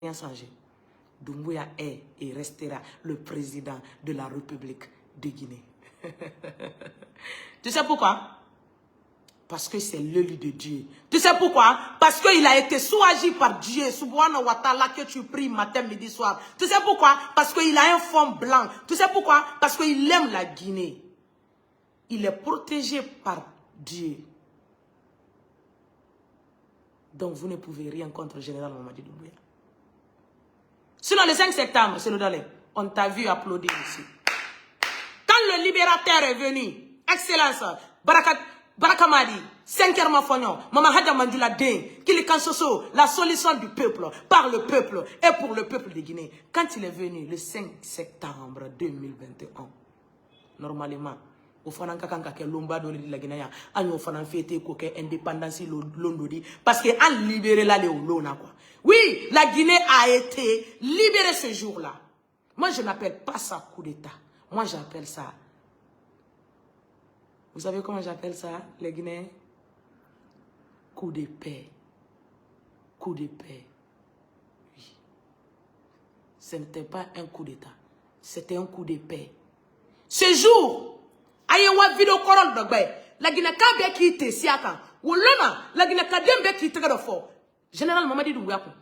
Changé. Doumbouya est et restera le président de la République de Guinée. Tu sais pourquoi? Parce que c'est l'élu de Dieu. Tu sais pourquoi? Parce qu'il a été choisi par Dieu. Subhanahu wa ta'ala que tu pries matin, midi, soir. Tu sais pourquoi? Parce qu'il a un fond blanc. Tu sais pourquoi? Parce qu'il aime la Guinée. Il est protégé par Dieu. Donc vous ne pouvez rien contre le général Mamadi Doumbouya. Sinon, le 5 septembre, c'est le Dalai, on t'a vu applaudir ici. Quand le libérateur est venu, Excellence, Barakamadi, 5 Mafognon, Mama Hadja Manjula Den, Kilikan Soso, la solution du peuple, par le peuple et pour le peuple de Guinée. Quand il est venu le 5 septembre 2021, normalement, au fana ka kan ka kɛ lomba dɔ de la Guinée yan, an y'o fana fêté k'o kɛ indépendance lon dɔ di, parce que an libéré la le o lon na quoi. Oui, la Guinée a été libérée ce jour-là. Moi, je n'appelle pas ça coup d'État. Moi, j'appelle ça. Vous savez comment j'appelle ça, les Guinéens? Coup de paix. Coup de paix. Oui. Ce n'était pas un coup d'État. C'était un coup de paix. Ce jour, aye wa vidéo kɔrɔ dɔ gbɛ la Guinée ka bɛɛ k'i te si a kan wolona la Guinée ka den bɛɛ k'i tɛgɛ dɔ fɔ général Mamadi Doumbouya kun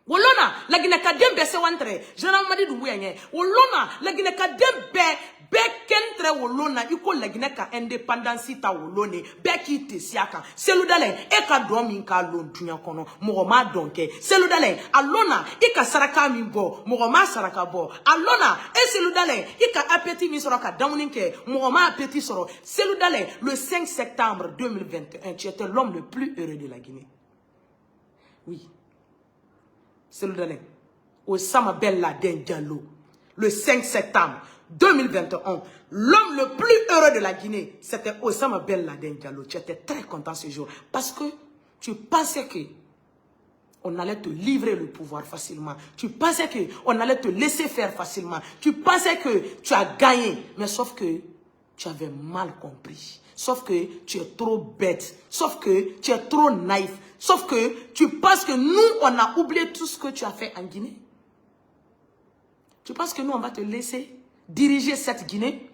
wolona la Guinée ka den bɛɛ sewantere général Mamadi Doumbouya ɲɛ wolona la Guinée ka den bɛɛ bɛɛ kɛntere wolona i ko la Guinée ka indépendance ta wolone bɛɛ k'i te si a kan. Cellou Dalein e ka dɔn min k'a lon duɲa kɔnɔ mɔgɔ m'a dɔn kɛ. Cellou Dalein a lonna i ka saraka min bɔ mɔgɔ m'a saraka bɔ. A lonna e Cellou Dalein i ka appétit min sɔrɔ ka dumuni kɛ mɔgɔ m'a appétit sɔrɔ. Cellou Dalein, le 5 septembre 2021, tu étais l'homme le plus heureux de la Guinée. Oui. Cellou Dalein, Osama Ben Laden Diallo, le 5 septembre 2021, l'homme le plus heureux de la Guinée, c'était Osama Ben Laden Diallo. Tu étais très content ce jour parce que tu pensais que on allait te livrer le pouvoir facilement. Tu pensais que on allait te laisser faire facilement. Tu pensais que tu as gagné, mais sauf que tu avais mal compris. Sauf que tu es trop bête. Sauf que tu es trop naïf. Sauf que tu penses que nous, on a oublié tout ce que tu as fait en Guinée. Tu penses que nous, on va te laisser diriger cette Guinée?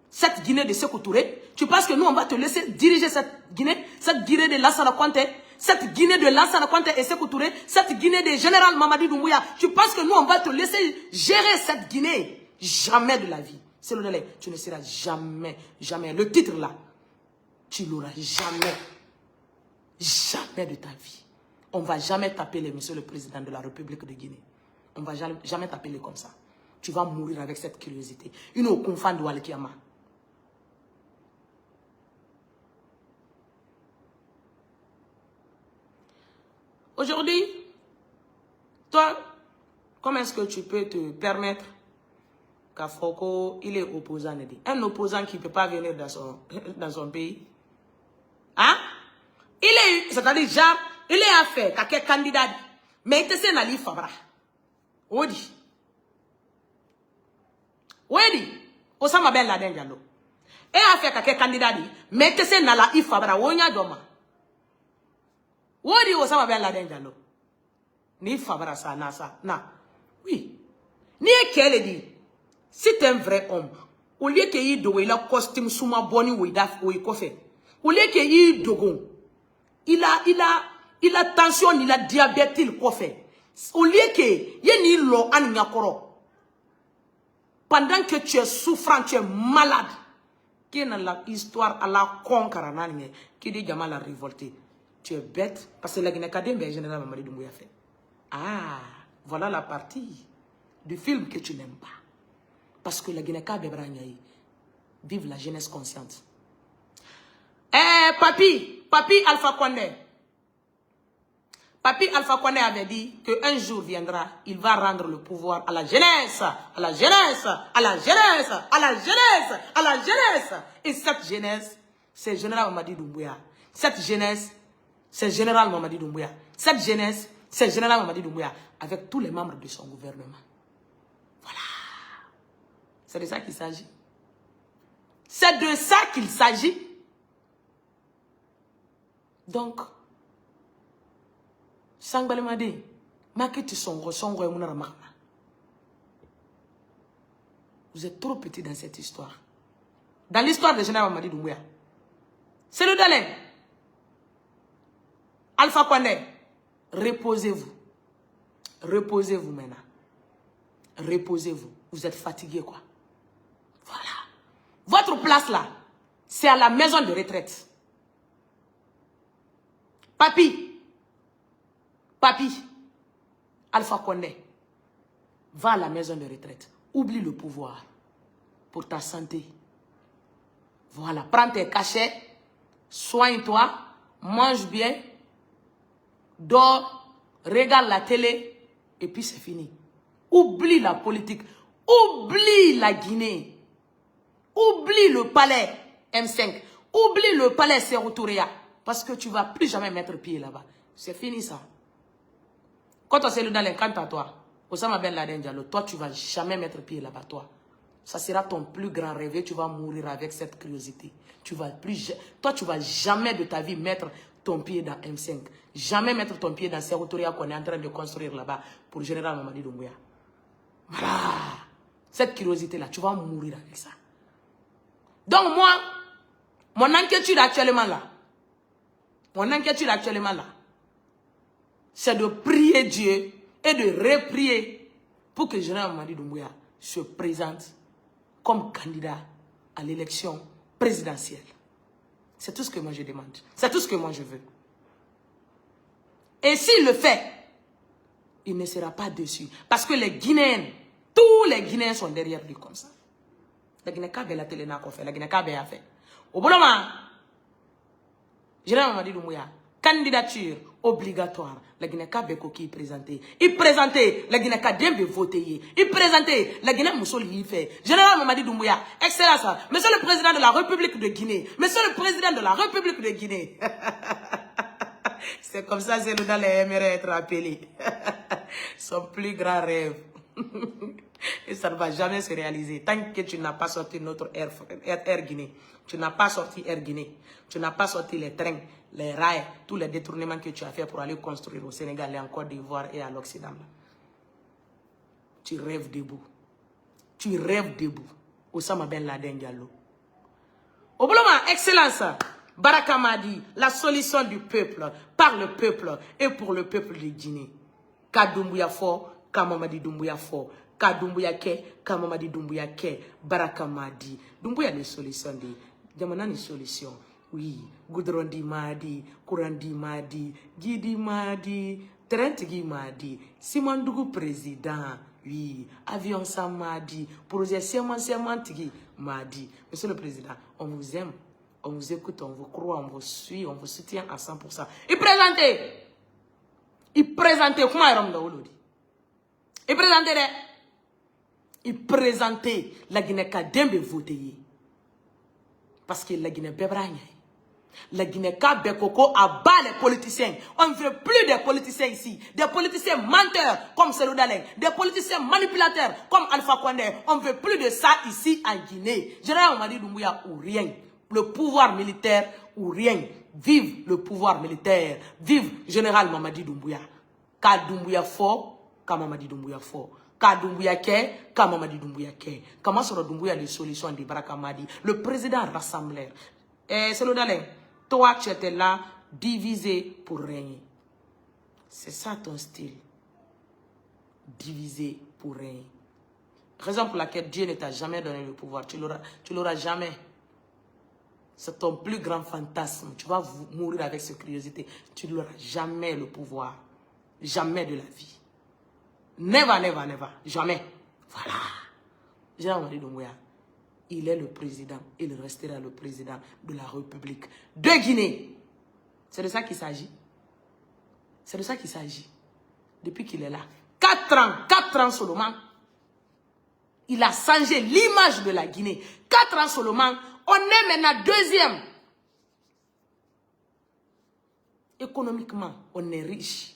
Cette Guinée de Sékou Touré? Tu penses que nous, on va te laisser diriger cette Guinée? Cette Guinée de Lansana Conté? Cette Guinée de Lansana Conté et Sékou Touré? Cette Guinée de Général Mamadi Doumbouya? Tu penses que nous, on va te laisser gérer cette Guinée? Jamais de la vie. C'est le délai. Tu ne seras jamais, jamais. Le titre là, tu l'auras jamais. Jamais de ta vie. On ne va jamais t'appeler monsieur le président de la République de Guinée. On ne va jamais, jamais t'appeler comme ça. Tu vas mourir avec cette curiosité. Une au de Walkiama. Aujourd'hui, toi, comment est-ce que tu peux te permettre qu'à Foko, il est opposant? Un opposant qui ne peut pas venir dans son pays. Hein? Il est, c'est-à-dire, genre, il est à faire, qu'à quel candidat. Mais il te sait, Nali Fabra. Odi. Odi. Osama Ben Laden Diallo. Et à faire qu'à quel candidat, mais il te sait, Nala Fabra, Onya Doma. Odi, Osama Ben Laden Diallo. Ni Fabra, sa, na, sa, na. Oui. Ni qu'elle dit. Si tu es un vrai homme, au lieu que il dogo, il a costume sous ma bonne ou il a coffre. Au lieu que il dogo, il a tension, il a diabète, il coffre. Au lieu que il ni lo an nyakoro. Pendant que tu es souffrant, tu es malade. Qui est dans la histoire à la con karanane qui dit Jamal a révolté. Tu es bête parce que la Guinée Kadem ben général Mamadi Doumbouya fait. Ah, voilà la partie du film que tu n'aimes pas. Parce que la Guinée Kadem vive la jeunesse consciente. Eh, papi Alpha Condé. Papi Alpha Condé avait dit qu'un jour viendra, il va rendre le pouvoir à la jeunesse, à la jeunesse, à la jeunesse, à la jeunesse, à la jeunesse. Et cette jeunesse, c'est Général Mamadi Doumbouya. Cette jeunesse, c'est Général Mamadi Doumbouya. Cette jeunesse, c'est Général Mamadi Doumbouya, avec tous les membres de son gouvernement. Voilà. C'est de ça qu'il s'agit. C'est de ça qu'il s'agit. Donc, Sangbalemade, Maquette songo songo. Vous êtes trop petit dans cette histoire. Dans l'histoire de Général Mamadi Doumbouya. C'est le Dalein. Alpha Condé, reposez-vous. Reposez-vous maintenant. Reposez-vous. Vous êtes fatigué, quoi. Voilà. Votre place là, c'est à la maison de retraite. Papi, papi, Alpha Condé, va à la maison de retraite. Oublie le pouvoir pour ta santé. Voilà, prends tes cachets, soigne-toi, mange bien, dors, regarde la télé, et puis c'est fini. Oublie la politique, oublie la Guinée, oublie le palais M5, oublie le palais Sékou. Parce que tu ne vas plus jamais mettre pied là-bas. C'est fini ça. Quand on s'est dans les quant à toi, Osama Ben Laden Diallo, toi tu ne vas jamais mettre pied là-bas, toi. Ça sera ton plus grand rêve et tu vas mourir avec cette curiosité. Tu vas plus, toi, tu vas jamais de ta vie mettre ton pied dans M5. Jamais mettre ton pied dans Sékou qu'on est en train de construire là-bas pour Général Mamadi Doumbouya. Voilà. Cette curiosité-là, tu vas mourir avec ça. Donc moi, mon inquiétude actuellement là, mon inquiétude actuellement là, c'est de prier Dieu et de reprier pour que Général Mamadi Doumbouya se présente comme candidat à l'élection présidentielle. C'est tout ce que moi je demande. C'est tout ce que moi je veux. Et s'il le fait, il ne sera pas déçu. Parce que les Guinéens, tous les Guinéens sont derrière lui comme ça. La Guinée la télé n'a fait. La Guinée a fait. Au bout moment, Général Mamadi Doumbouya, candidature obligatoire. La Guinée bɛ ko k'i présenter. I présenter, la Guinée ka den bɛ voter ye. I présenter, la Guinée muso y'i fɛ. Général Mamadi Doumbouya, excellence, monsieur le président de la République de Guinée, monsieur le président de la République de Guinée. C'est comme ça c'est le dans les aimerait être appelé. Son plus grand rêve. Et ça ne va jamais se réaliser. Tant que tu n'as pas sorti notre Air Guinée. Tu n'as pas sorti Air Guinée. Tu n'as pas sorti les trains, les rails, tous les détournements que tu as fait pour aller construire au Sénégal et en Côte d'Ivoire et à l'Occident. Tu rêves debout. Tu rêves debout. Osama Ben Laden Diallo. Oboloma, excellence. Baraka Madi, la solution du peuple, par le peuple et pour le peuple de Guinée. Ka Doumbouya fo, ka Mamadi Doumbouya fo. Ka Doumbouya ke, ka Mamadi Doumbouya ke. Baraka Madi. Doumbouya les solutions de. Jamana ni solution. Oui, goudron di madi, courant di madi, gidi madi, train tigi madi, Simandougou président. Oui, avion sa madi, projet Siman Siman tigi madi. Monsieur le président, on vous aime. On vous écoute, on vous croit, on vous suit, on vous soutient à 100%. Il présentait. Il présentait. Comment il Il présentait. Il présentait la Guinée ka den bɛ voter. Parce que la Guinée bɛɛ b'a. La Guinée Koko abat les politiciens. On ne veut plus des politiciens ici. Des politiciens menteurs comme Cellou Dalein. Des politiciens manipulateurs comme Alpha Condé. On ne veut plus de ça ici en Guinée. Général Mamadi Doumbouya ou rien. Le pouvoir militaire ou rien. Vive le pouvoir militaire. Vive Général Mamadi Doumbouya. Ka Doumbouya fo, ka Mamadi Doumbouya fo. Ka Doumbouya ke, ka Mamadi Doumbouya ke. Comment sera Doumbouya les solutions de Baraka Madi? Le président rassembleur. Eh, Cellou Dalein, toi tu étais là, divisé pour régner. C'est ça ton style. Divisé pour régner. Raison pour laquelle Dieu ne t'a jamais donné le pouvoir. Tu l'auras jamais. C'est ton plus grand fantasme. Tu vas mourir avec cette curiosité. Tu n'auras jamais le pouvoir. Jamais de la vie. Never, never, never. Jamais. Voilà. Général Doumbouya, il est le président. Il restera le président de la République de Guinée. C'est de ça qu'il s'agit. C'est de ça qu'il s'agit. Depuis qu'il est là. 4 ans, 4 ans seulement. Il a changé l'image de la Guinée. 4 ans seulement. On est maintenant deuxième. Économiquement, on est riche.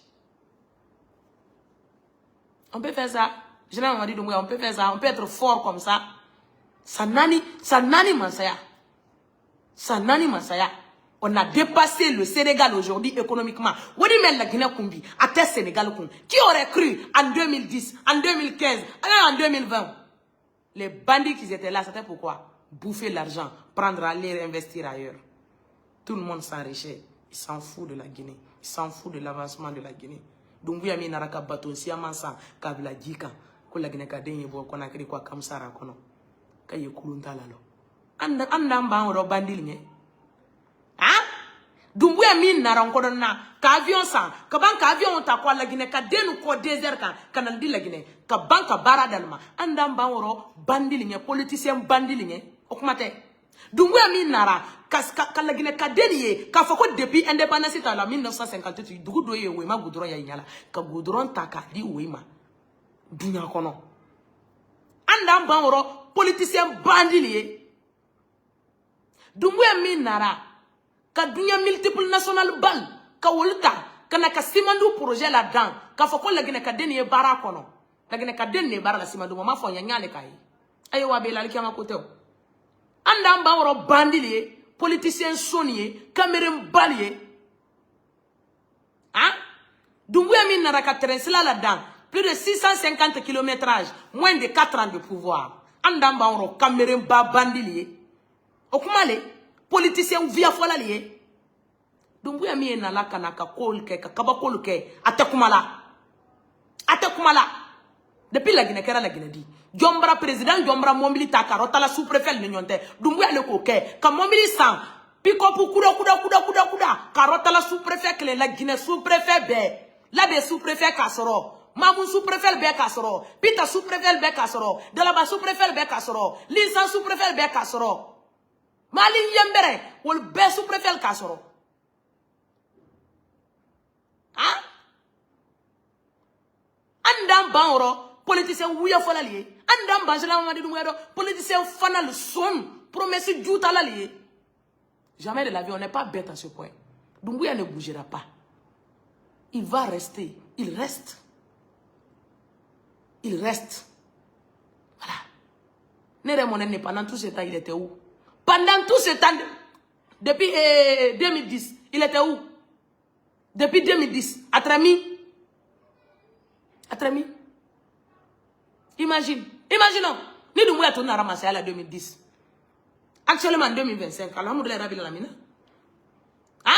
On peut faire ça. Général Mamadi Doumbouya, on peut faire ça. On peut être fort comme ça. San naani, san naani masaya. San naani masaya. On a dépassé le Sénégal aujourd'hui économiquement. Wodi men la Guinée kumbi, a tɛ Sénégal kun. Qui aurait cru en 2010, en 2015, en 2020? Les bandits qui étaient là, c'était pourquoi? Bouffer l'argent, prendre, aller investir ailleurs. Tout le monde s'enrichit. Ils s'en fout de la Guinée. Ils s'en fout de l'avancement de la Guinée. Doumbouya min nara ka bateau siaman san ka bila ji kan ko la Guinée ka den ye bɔ Conakry ko kamsara kɔnɔ ka ye kulun t'a la lɔ an d'an ban yɔrɔ bandit ɲɛ. Han, Doumbouya min nara n kɔdɔ na ka avion san ka ban ka avion ta ko la Guinée ka den kɔ désert kan ka na di la Guinée ka ban ka baara d'ale ma. An d'an ban yɔrɔ bandit ɲɛ, politicien bandit ɲɛ, o kuma tɛ. Doumbouya min nara ka la Guinée ka den ye k'a fɔ ko depuis indépendance ta la 1958, dugu dɔ ye Wema goudron ya ɲala ka goudron ta k'a di Wema dunya kɔnɔ. An d'an ban yɔrɔ politicien bandit ye. Doumbouya min nara ka dunya multiple national bal ka wolu ta ka na ka Simandou projet la dan k'a fɔ ko Laginɛ ka den ye baara kɔnɔ. Laginɛ ka den de baara la Simandou ma fɔ ɲɛ ɲale k'a ye ayiwa bɛ lalikiyama ko tɛ o. An d'an ban yɔrɔ bandit ye, politicien soni ye, Cameroun bali ye. Han, Doumbouya min nara ka train sila la dan plus de 650 kilométrage, moins de 4 ans de pouvoir. An d'an ban yɔrɔ Cameroun ba bandit ye, o kuma le politicien via fɔla le ye. Doumbouya min ye nala ka na ka koolu kɛ ka kabakolu kɛ, a tɛ kuma la, a tɛ kuma la. Depuis la Guinée kɛra la Guinée di Jɔnbara président Jɔnbara mobili ta ka rɔtala sous préfet ni ɲɔgɔn tɛ. Doumbouya le k'o kɛ ka mobili san pick-up kuda kuda kuda kuda kuda ka rɔtala sous préfet kelen la Guinée sous préfet bɛɛ Labé sous préfet k'a sɔrɔ, Mamu sous préfet bɛɛ k'a sɔrɔ, Pita sous préfet bɛɛ k'a sɔrɔ, Dalaba sous préfet bɛɛ k'a sɔrɔ, Linsan sous préfet bɛɛ k'a sɔrɔ, Mali Yɛnbɛrɛ olu bɛɛ sous préfet k'a sɔrɔ. Han, an d'an ban yɔrɔ politicien wuya fɔla le ye. An d'an ban Général Mamadi Doumbouya dɔ politicien fana le son promesse jutala le ye. Jamais de la vie, on n'est pas bête à ce point. Doumbouya ne bougera pas, il va rester, il reste, il reste. Voilà. Ne yɛrɛ mɔnɛ pendant tout ce temps, il était où? Pendant tout ce temps, depuis 2010, il était où? Depuis 2010, à Trami, à Trami. Imagine, imaginons, ni Doumbouya tourne à ramasser à la 2010. Actuellement en 2025, alhamdoulilah rabbil alamin. Hein?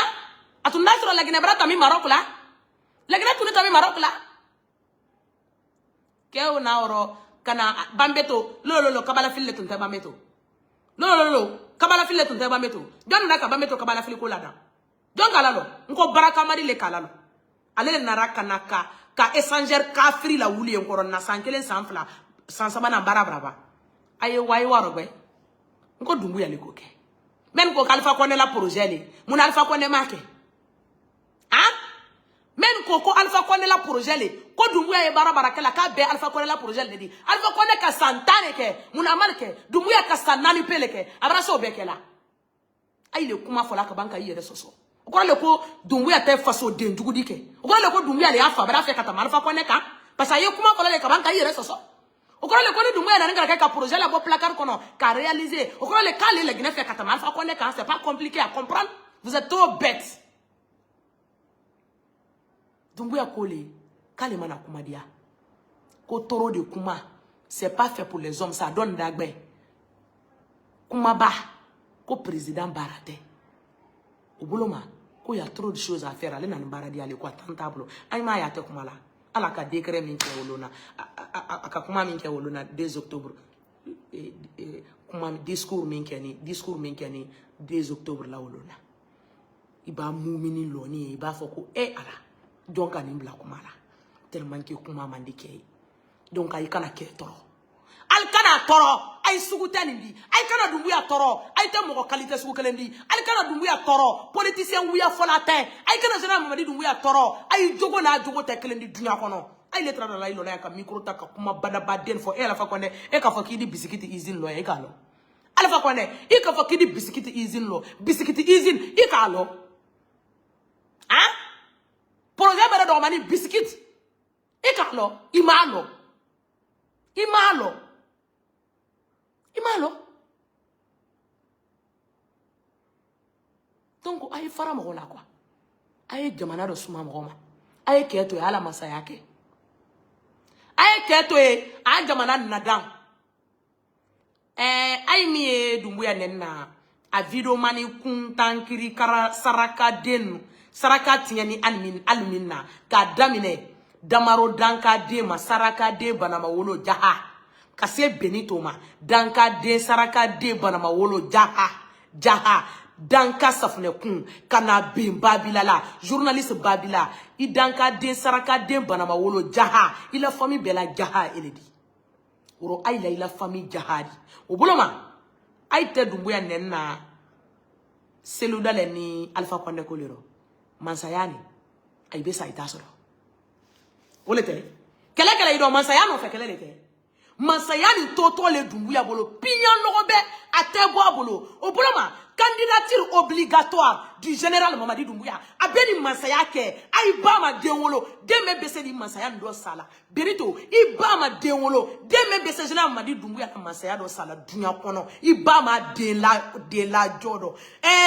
Atunda sur la Guinée, brata mi Maroc là. La Guinée tourne mi Maroc là. Keo na oro kana Bambeto, lo lo lo kabala fil le tunte Bambeto. Lo lo lo kabala fil le tunte Bambeto. Jon na ka Bambeto kabala fil ko la dan. Jon kala lo, nko baraka mari le kala lo. Ale le nara kana ka échangeur kafiri la wuli en kɔrɔ na san kelen, san fila, san saba na baara baraba a ye wa ye wɔɔrɔ gbɛ n ko Doumbouya le k'o kɛ mɛn ko k'Alpha Condé la projet le mun na Alpha Condé m'a kɛ. Han, mɛn ko Alpha Condé la projet le ko Doumbouya ye baara baara kɛ la k'a bɛɛ Alpha Condé la projet le di. Alpha Condé ka san 10 de kɛ, mun na a ma kɛ? Doumbouya ka san 4 pe le kɛ, a bɛna se o bɛɛ kɛ la. Ayi le kuma fɔla ka ban ka i yɛrɛ sɔsɔ. O kɔrɔ le ko Doumbouya tɛ faso den jugu di kɛ. O kɔrɔ le ko Doumbouya le y'a fa bɛrɛ fɛ ka tɛmɛ Alpha Condé kan, parce que a ye kuma fɔlɔ le ka ban ka i yɛrɛ sɔsɔ. O kɔrɔ le ko ni Doumbouya nana ka kɛ ka projet labɔ placard kɔnɔ k'a réaliser, o kɔrɔ le k'ale la Guinée fɛ ka tɛmɛ Alpha Condé kan. C'est pas compliqué à comprendre, vous êtes trop bête. Doumbouya ko le k'ale mana kuma diya ko toro de kuma, c'est pas fait pour les hommes, ça donne dagbɛ kumaba ko président baara tɛ o bolo ma ko y a trop de choses à faire. Ale nana baara di ale ko a tan t'a bolo. An m'a ye a tɛ kuma la. Ala ka décret min kɛ olu na, a ka kuma min kɛ olu na 2 octobre, kuma discours min kɛ ni discours min kɛ ni 2 octobre la olu na, i b'a mumini lɔni ye, i b'a fɔ ko e ala jɔn ka nin bila kuma la tellement que kuma man di kɛ ye. Donc ayi kana kɛ tɔɔrɔ, ali kana tɔɔrɔ, ayi sugu tɛ nin di, ayi kana Doumbouya tɔɔrɔ, ayi tɛ mɔgɔ qualité sugu kelen di, ayi kana Doumbouya tɔɔrɔ, politicien wuya fɔla tɛ, ayi kana Général Mamadi Doumbouya tɔɔrɔ, ayi jogo n'a jogo tɛ kelen di duɲa kɔnɔ. Ayi le taara la i lɔla yan ka micro ta ka kuma badabaden fɔ e Alpha Condé e k'a fɔ k'i di bisikiti usine lɔ e k'a lɔ. Alpha Condé i k'a fɔ k'i di bisikiti usine lɔ, bisikiti usine i k'a lɔ. Han, projet bɛrɛ dɔgɔmani bisikiti i k'a lɔ, i m'a lɔ, i m'a lɔ, i m'a lɔ. Donc a ye fara mɔgɔ la quoi, a ye jamana dɔ suma mɔgɔ ma, a ye kɛ to yen, ala masaya kɛ, a ye kɛ to yen, a ye jamana nadan. A ye min ye Dumbuya nɛni na, a videomani kuntankiri kara saraka den nu saraka tiɲɛ ni hali min na k'a daminɛ Damaro dankaden ma, sarakaden banama wolo jaha, ka se Benito ma, dankaden sarakaden banama wolo jaha jaha, danka safunɛkun ka na ben Babila la, journaliste Babila, i dankaden sarakaden banama wolo jaha, i la famille bɛɛ la jaha ele di woro, ayi la i la famille jaha di o bolo ma. Ayi tɛ Dumbuya nɛni na Selu Dale ni Alpha Condé ko le rɔ mansaya ni ayi bɛ sa i t'a sɔrɔ o le tɛ kɛlɛ kɛlɛ i dɔn mansaya nɔfɛ kɛlɛ le tɛ mansaya ni tɔtɔ le Dumbuya bolo piɲa nɔgɔ bɛ a tɛ bɔ a bolo o bolo ma. Candidature obligatoire du général Mamadi Doumbouya, a bɛ ni mansaya kɛ, ayi ba ma den wolo den bɛ se ni mansaya nin dɔ sa la. Benito, i ba ma den wolo den bɛ se général Mamadi Doumbouya ka mansaya dɔ sa la duɲa kɔnɔ, i ba ma den la den la jɔ dɔ.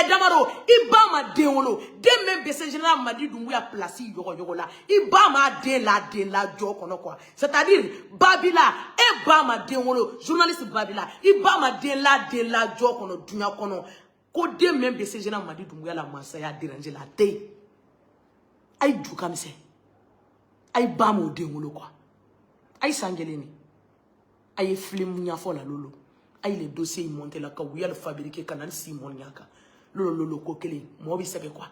Damaro, i ba ma den wolo den bɛ se général Mamadi Doumbouya place yɔgɔ yɔgɔ la, i ba ma den la den la jɔ kɔnɔ quoi. C'est-à-dire Babila, e ba ma den wolo, journaliste Babila, i ba ma den la den la jɔ kɔnɔ duɲa kɔnɔ ko den min bɛ se général Mamadi Doumbouya la mansaya déranger la tɛ yen. A ye ju ka misɛn, a ye ba m'o den wolo quoi. A ye san kelen ni a ye film ɲɛfɔ la lolo, a ye le dossier monté la ka wuyali fabriquer ka na ni si mɔni kan lolo lolo ko kelen mɔgɔ bɛ sɛgɛn quoi,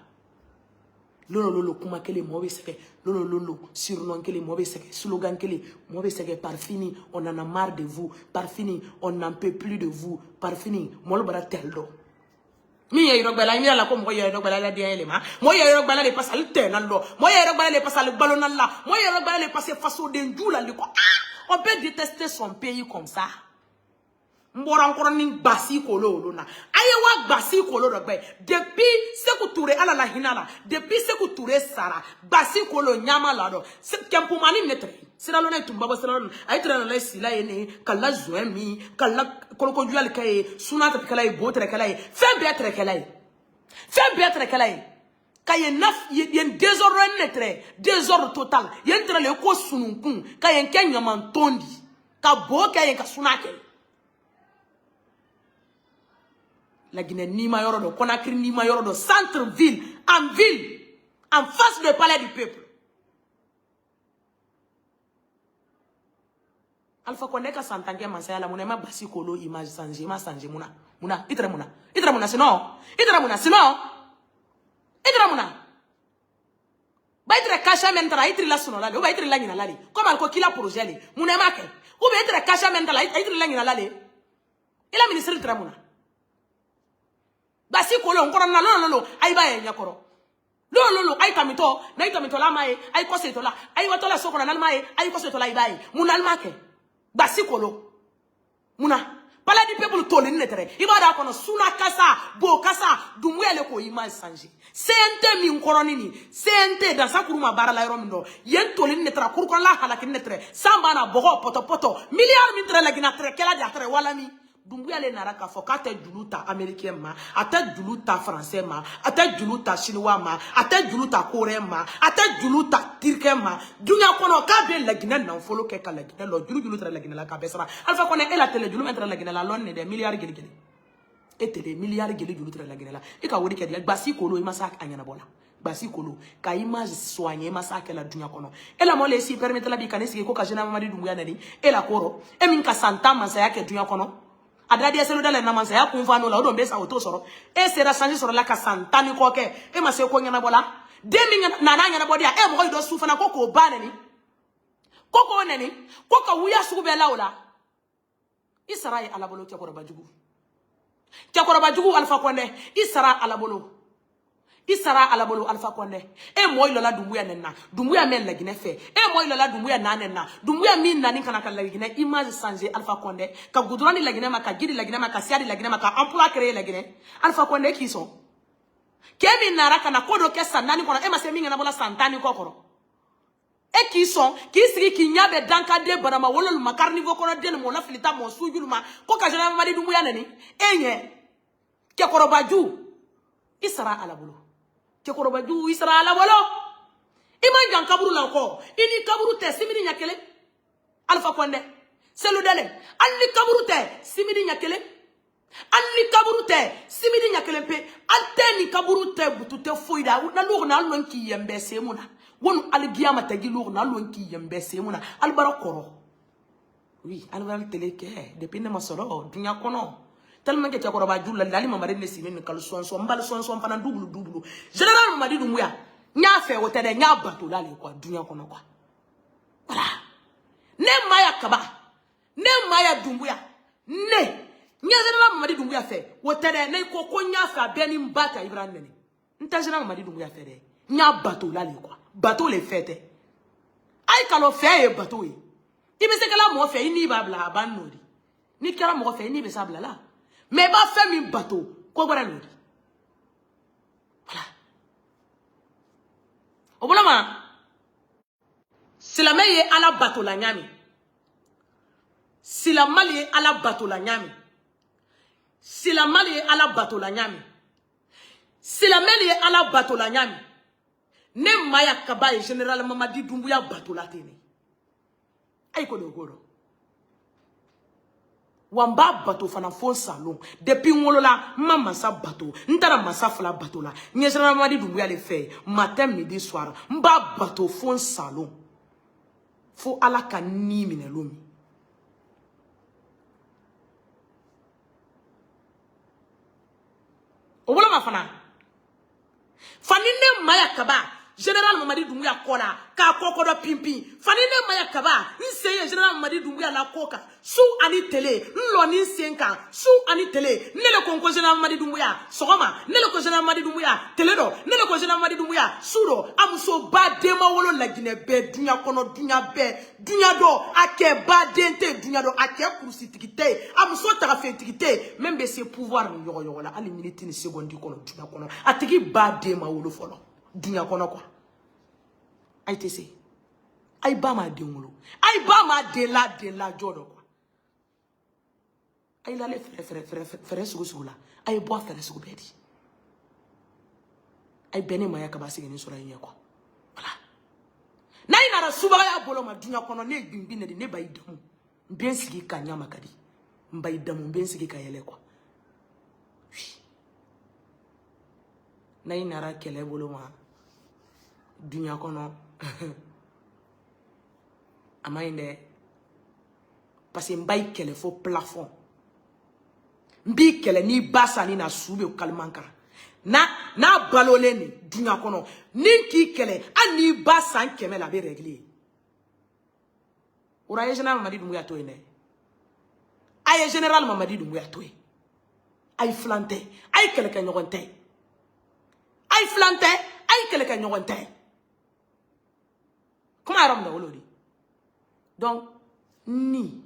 lolo lolo kuma kelen mɔgɔ bɛ sɛgɛn, lolo lolo surnom kelen mɔgɔ bɛ sɛgɛn, slogan kelen mɔgɔ bɛ sɛgɛn. Par fini, on en a marre de vous. Par fini, on n'en peut plus de vous. Par fini, mɔgɔ bara tel dɔ min ye yɔrɔ gbɛla mi la ko mɔgɔ yɛrɛ gbɛla la den yɛlɛma, mɔgɔ yɛrɛ gbɛla le parce que ale tɛ na lɔ, mɔgɔ yɛrɛ gbɛla le parce que ale balo na la, mɔgɔ yɛrɛ gbɛla le parce que fasoden ju la le ko. Ah, on peut détester son pays comme ça. N bɔra n kɔrɔ ni gbasi kolo olu na, a ye wa gbasi kolo dɔ gbɛ depuis Seku Ture, ala la hinɛ la, depuis Seku Ture sara gbasi kolo ɲama la dɔ kɛnpumani ne tɛ siralɔ ne tun baba siralɔ a ye tɛrɛ la sila ye ne ka la zɔn min ka la kolokojuyali kɛ ye suna tɛrɛkɛla ye bo tɛrɛkɛla ye fɛn bɛɛ tɛrɛkɛla ye fɛn bɛɛ tɛrɛkɛla ye ka yen na yen désordre ne tɛrɛ désordre total yen tɛrɛ le ko sununkun ka yen kɛ ɲamanton di ka bo kɛ yen ka suna kɛ. La Guinée nima yɔrɔ dɔ, Conakry nima yɔrɔ dɔ, centre ville, en ville, en face du palais du peuple. Alpha Condé ka san tan kɛ masaya la, mun na i ma basi kolo image changer, i ma changer mun na, mun na i tɛrɛ mun na, i tɛrɛ mun na sinon, i tɛrɛ mun na sinon, i tɛrɛ mun na ba i tɛrɛ kasha mɛn tara i tɛrɛ la sunɔ la le, ou bien i tɛrɛ la ɲinɛ la le, comme ali ko k'i la projet le, mun na i ma kɛ, ou bien i tɛrɛ kasha mɛn tara i tɛrɛ la ɲinɛ la le, i la ministre tɛrɛ mun na. Basi kolo nkɔrɔ na lolo lolo ayi ba ye ɲɛkɔrɔ lolo lolo ayi tamitɔ n'a yi tamitɔ la ma ye ayi kɔsegintɔ la ayi watɔ la so kɔnɔ n'ale ma ye ayi kɔsegintɔ la i b'a ye mun n'ale ma kɛ basi kolo mun na palais du peuple tolini ne tɛrɛ i b'a dɔn a kɔnɔ suna kasa bo kasa Dumbuya le k'o image changer. CNT min kɔrɔni nin CNT dansa kuru ma baara la yɔrɔ min dɔn yen tolini ne tɛrɛ kuru kɔnɔla halakini ne tɛrɛ san b'a na bɔgɔ pɔtɔ pɔtɔ miliyari min tɛrɛ Laginɛ tɛrɛ kɛla de a tɛrɛ wala min. Dumbuya le nara k'a fɔ k'a tɛ julu ta américain ma, a tɛ julu ta français ma, a tɛ julu ta chinois ma, a tɛ julu ta coréen ma, a tɛ julu ta turquien ma, duɲa kɔnɔ k'a bɛ Laginɛ nafolo kɛ ka Laginɛ lɔ julu julu tɛrɛ Laginɛ la k'a bɛɛ sara. Alpha Condé e la télé julu min tɛrɛ Laginɛ la lɔn ne dɛ miliyari geli geli e télé miliyari geli julu tɛrɛ Laginɛ la e ka wari kɛ di basi kolo i ma s'a a ɲɛnabɔ la basi kolo ka image soigner i ma s'a kɛ la duɲa kɔnɔ e la mɔle si permettre la bi ka ne sigi ko ka général Mamadi Doumbouya nani e la kɔrɔ e min ka san 10 masaya kɛ duɲa kɔnɔ a da diya selu dala na masaya kun fa n'o la o don bɛ sa o t'o sɔrɔ e sera sanji sɔrɔ la ka san 10 ni kɔ kɛ e ma se ko ɲɛnabɔ la den min nana ɲɛnabɔ di e mɔgɔ dɔ su fana ko k'o ba neni ko k'o neni ko ka wuya sugu bɛɛ la o la i sara ye Ala bolo cɛkɔrɔba jugu cɛkɔrɔba jugu Alpha Condé i sara Ala bolo i sara Ala bolo Alpha Condé e mɔ i lɔla Dumbuya nɛni na Dumbuya mɛn Laginɛ fɛ e mɔ i lɔla Dumbuya na nɛni na Dumbuya min nani kana ka Laginɛ image changer Alpha Condé ka goudron di Laginɛ ma ka ji di Laginɛ ma ka siya di Laginɛ ma ka emploi créer Laginɛ Alpha Condé k'i sɔn k'e min nara ka na ko dɔ kɛ san 4 kɔnɔ e ma se min ɲɛnabɔla san 10 ni kɔ kɔrɔ e k'i sɔn k'i sigi k'i ɲɛ bɛ dankaden banama wololu ma carniveau kɔnɔ den mɔ lafilita mɔ sujulu ma ko ka général Mamadi Doumbouya nɛni e ɲɛ cɛkɔrɔba ju. I sara Ala bolo. Cɛkɔrɔba jugu, i sara Ala bolo. I ma jan kaburu la kɔ. I ni kaburu tɛ simini ɲɛ kelen. Alpha Condé. Cellou Dalein. Hali ni kaburu tɛ simini ɲɛ kelen. Hali ni kaburu tɛ simini ɲɛ kelen pe. Al tɛ ni kaburu tɛ butu tɛ foyi da. Na lugu na alon ki yembe semuna. Wonu aligiyama tagi lugu na alon ki yembe semuna. Albara kɔrɔ. Oui, albara télé kɛ depuis ne ma sɔrɔ dunya kɔnɔ. Tellement que cɛkɔrɔba ju la lali mamadi ne sini ni kalo sɔnsɔn n bali sɔnsɔn fana double double. Général Mamadi Doumbouya n y'a fɛ o tɛ dɛ, n y'a bato la le quoi dunya kɔnɔ quoi. Voilà. Ne Maya Kaba, ne Maya Doumbouya, ne n ye général Mamadi Doumbouya fɛ o tɛ dɛ, ne ko ko n y'a fɛ a bɛɛ ni n ba ta Ibrahim nɛni. N tɛ général Mamadi Doumbouya fɛ dɛ, n y'a bato la le quoi. Bato le fɛ tɛ. Ayi kalo fɛ ye bato ye. I bɛ se kɛla mɔgɔ fɛ i n'i b'a bila a b'an n'o di. N'i kɛra mɔgɔ fɛ i n'i bɛ s'a bila la. Mais i b'a fɛn min bato ko wɛrɛ l'o di. Voilà. O bolo ma silamɛ ye Ala bato la ɲami. Silamɛ ye Ala bato la ɲami. Silamɛ ye Ala bato la ɲami. Silamɛ ye Ala bato la ɲami. Ne Maya Kaba ye général Mamadi Doumbouya bato la ten ne. Ayi ko do ko do. Wa n b'a bato fana fo salon. Depuis n wolola n ma masa bato, n taara masa fila bato la. N ye général Mamadi Doumbouya le fɛ matin midi soir. N b'a bato fo salon. Fo Ala ka ni minɛ lon min. O bolo ma fana. Fani ne Maya Kaba général Mamadi Doumbouya kɔ la k'a kɔkɔ dɔ pimpin. Fani ne Maya Kaba n sen ye général Mamadi Doumbouya la ko kan su ani tele, n lɔ ni n sen kan su ani tele. Ne le ko n ko général Mamadi Doumbouya sɔgɔma, ne le ko général Mamadi Doumbouya tele dɔ, ne le ko général Mamadi Doumbouya su dɔ. A muso ba den ma wolo Laginɛ bɛɛ dunya kɔnɔ, dunya bɛɛ dunya dɔ, a kɛ ba den tɛ dunya dɔ, a kɛ kurusitigi tɛ yen, a muso tagafentigi tɛ yen, même bɛ se pouvoir ni yɔgɔyɔgɔ la hali minute ni seconde kɔnɔ dunya kɔnɔ, a tigi ba den ma wolo fɔlɔ dunya kɔnɔ quoi. Ayi tɛ se. Ayi ba ma den wolo. Ayi ba ma den la den la jɔ dɔ quoi. Ayi lale fɛrɛ fɛrɛ fɛrɛ fɛrɛ sugu sugu la. Ayi bɔ a fɛrɛ sugu bɛɛ di. Ayi bɛɛ ne Maya Kaba segin sɔrɔ i ɲɛ quoi. Voilà. N'a yi nana subagaya bolo ma dunya kɔnɔ, ne ye gbingbin de di, ne ba yi damu. N bɛ n sigi ka ɲama ka di. N ba yi damu, n bɛ n sigi ka yɛlɛ quoi. Oui. N'a yi nana kɛlɛ bolo ma dunya kɔnɔ, a ma ɲi dɛ. Parce que n ba yi kɛlɛ fo plafond. N b'i kɛlɛ n'i ba sanni na su bɛ kaliman kan. N'a balolen nin dunya kɔnɔ, ni k'i kɛlɛ hali n'i ba san 100 la a bɛ régler. O la a ye général Mamadi Doumbouya to yen dɛ. A ye général Mamadi Doumbouya to yen. A ye filan tɛ, a ye kɛlɛkɛɲɔgɔn tɛ. A ye filan tɛ, a ye kɛlɛkɛɲɔgɔn tɛ. Kuma yɔrɔ min na o l'o de. Donc ni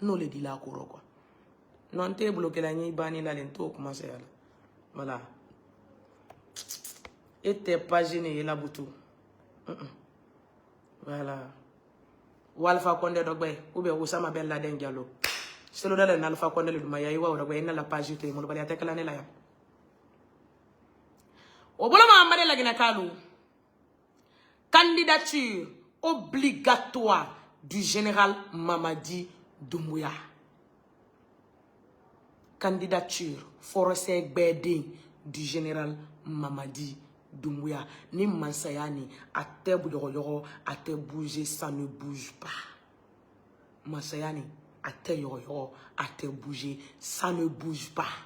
n'o le di la kɔrɔ quoi. Non, n t'e bloqué la, n y'i banni la le, n t'o kuma sɛgɛn la. Voilà. E tɛ page ne ye la butu. Voilà. Ou Alpha Condé dɔgbɛ ou bien Osama Ben Laden Diallo. Cellou Dalein na Alpha Condé le duma ya iwa dɔgbɛ ina la page to mo bali ate kala ne la ya. O bolo ma amade la gina kalu. Candidature obligatoire du général Mamadi Doumbouya. Candidature forcée gbɛden du général Mamadi Doumbouya. Ni mansaya ni a tɛ yɔgɔyɔgɔ, a tɛ bouger, ça ne bouge pas. Mansaya ni a tɛ yɔgɔyɔgɔ, a tɛ bouger, ça ne bouge pas.